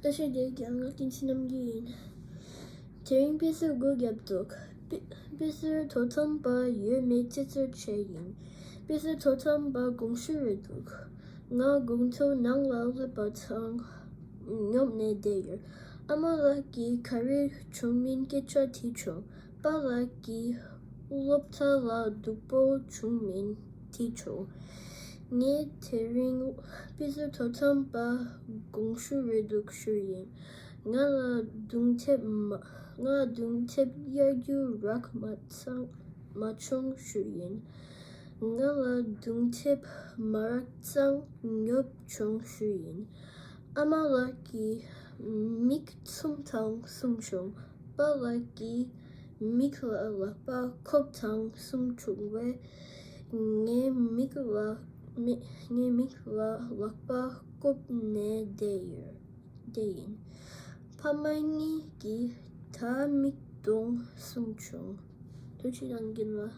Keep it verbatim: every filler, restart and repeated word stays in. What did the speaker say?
བཀྲ་ཤིས་བདེ་ལེགས། ང་བསྟན་འཛིན་རྣམ་རྒྱལ་ཡིན། དེ་རིང་དཔེ་མཛོད་སྒོ་བརྒྱབ་འདུག་དཔེ་དཔེ་མཛོད་དོ་དམ་པ་ཡོད་མེད་རྩད་གཅོད་བྱས་ཡིན། དཔེ་མཛོད་དོ་དམ་པ་དགོངས་ཞུ་རེད་འདུག་ང་དགོང་དྲོ་ནང་ལ་སླེབས་པ་དང་ཉོབ་ནས་བསྡད་ཡོད། ཨ་མ་ལགས་ཀྱིས་ག་རེ་བྱུང་མིན་སྐད་ཆ་དྲིས་བྱུང་། པཱ་ལགས་ཀྱིས་སློབ་གྲྭ་ལ་སྡུག་པོ་བྱུང་མིན་དྲིས་བྱུང་། ངས་དེ་རིང་དཔེ་མཛོད་དོ་དམ་པ་དགོངས་ཞུ་རེད་འདུག་ཞུ་ཡིན། ང་ལ་རྡུང་ཐེབས་མ་ང་ལ་རྡུང་ཐེབས་གཡར་རྒྱུ་རག་མ་ཚང་མ་བྱུང་ཞུ་ཡིན། ང་ལ་རྡུང་ཐེབས་མ་རག་ཙང་ཉོབ་བྱུང་ཞུ་ཡིན། ཨ་མ་ལགས་ཀྱིས་མིག་བཙུམ་དང་གསུངས་བྱུང་། པཱ་ལགས་ཀྱིས་མིག་ལ་ལག་པ་ཁོབ་དང་གསུངས་བྱུང་བས། ངའི་མིག་ལ་མི་ངའི་མིག་ལ་ལག་པ་ཁོབ་ནས་བསྡད་ཡོད། བསྡད་ཡིན། ཕ་མ་གཉིས་ཀྱིས་ད་མིག་གདོང་བཟུང་བྱུང་། ཐུགས་རྗེ་གནང་གིན་ལ།